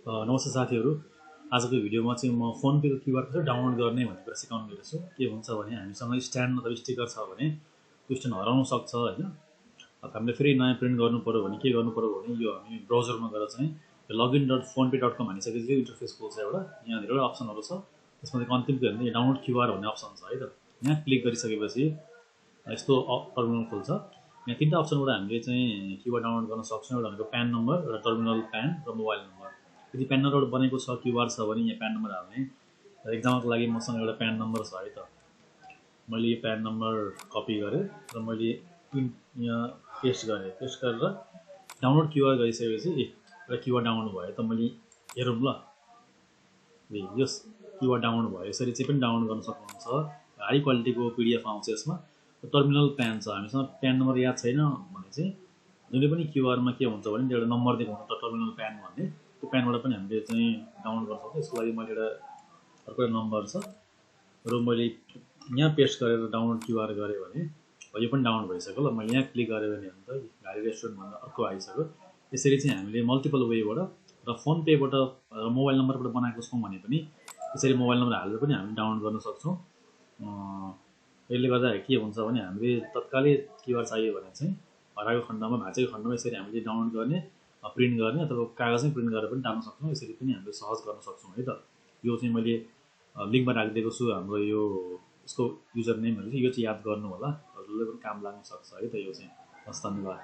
नमस्ते साथीहरू, आजको भिडियोमा चाहिँ म फोन पेको क्युआर कसरी डाउनलोड गर्ने भन्ने कुरा सिकाउन गएको छु। के हुन्छ भने हामीसँग स्ट्यान्ड अथवा स्टिकर छ भने त्यो स्ट्यान्ड हराउन सक्छ हैन। अब हामीले फेरि नयाँ प्रिन्ट गर्नु पर्यो भने के गर्नु पर्यो भने यो हामी ब्राउजरमा गएर चाहिँ login.phonepe.com भनिसकेपछि यो इन्टरफेस खोल्छ एउटा। यहाँ धेरै अप्सनहरु छ। त्यसमा चाहिँ अन्तिमको हेर्नु डाउनलोड क्युआर भन्ने अप्सन छ है त। यहाँ क्लिक गरिसकेपछि यस्तो टर्मिनल खोल्छ। यहाँ तीनटा अप्सनबाट हामीले चाहिँ क्युआर डाउनलोड गर्न सक्छौँ। एउटा भनेको प्यान नम्बर, एउटा टर्मिनल प्यान र मोबाइल नम्बर। यदि प्यान नम्बर बनेको छ क्युआर छ भने यहाँ प्यान नम्बर हाल्ने। एक्जाम्पलको लागि मसँग एउटा प्यान नम्बर छ है त। मैले यो प्यान नम्बर कपी गरेँ र मैले यहाँ पेस्ट गरेँ। पेस्ट गरेर डाउनलोड क्युआर गरिसकेपछि एउटा क्युआर डाउनलोड भयो त। मैले हेरौँ ल, यो क्युआर डाउनलोड भयो। यसरी चाहिँ पनि डाउनलोड गर्न सक्नुहुन्छ। हाई क्वालिटीको पिडिएफ आउँछ यसमा। टर्मिनल प्यान छ, हामीसँग प्यान नम्बर याद छैन भने चाहिँ जुनै पनि क्युआरमा के हुन्छ भने एउटा नम्बर दिएको हुन्छ टर्मिनल प्यान भन्ने। त्यो प्यानबाट पनि हामीले चाहिँ डाउनलोड गर्न सक्छौँ। यसको लागि मैले अर्को नम्बर छ र मैले यहाँ पेस्ट गरेर डाउनलोड क्युआर गरेँ भने यो पनि डाउनलोड भइसक्यो ल। मैले यहाँ क्लिक गरेँ भने अन्त घारी रेस्टुरेन्ट भन्दा अर्को आइसक्यो। यसरी चाहिँ हामीले मल्टिपल वेबाट र फोन पेबाट र मोबाइल नम्बरबाट बनाएको छौँ भने पनि यसरी मोबाइल नम्बर हालेर पनि हामीले डाउनलोड गर्न सक्छौँ। यसले गर्दा के हुन्छ भने हामीले तत्कालै क्युआर चाहियो भने चाहिँ हराएको खण्डमा भाँचेको खण्डमा यसरी हामीले डाउनलोड गर्ने, प्रिन्ट गर्ने अथवा कागजमै प्रिन्ट गरेर पनि टाल्न सक्छौँ। यसरी पनि हामीले सहज गर्न सक्छौँ है त। यो चाहिँ मैले लिङ्कमा राखिदिएको छु हाम्रो यो यसको युजर नेमहरू चाहिँ यो चाहिँ याद गर्नु होला। हजुरले पनि काम लाग्न सक्छ है त यो चाहिँ। हस्, धन्यवाद।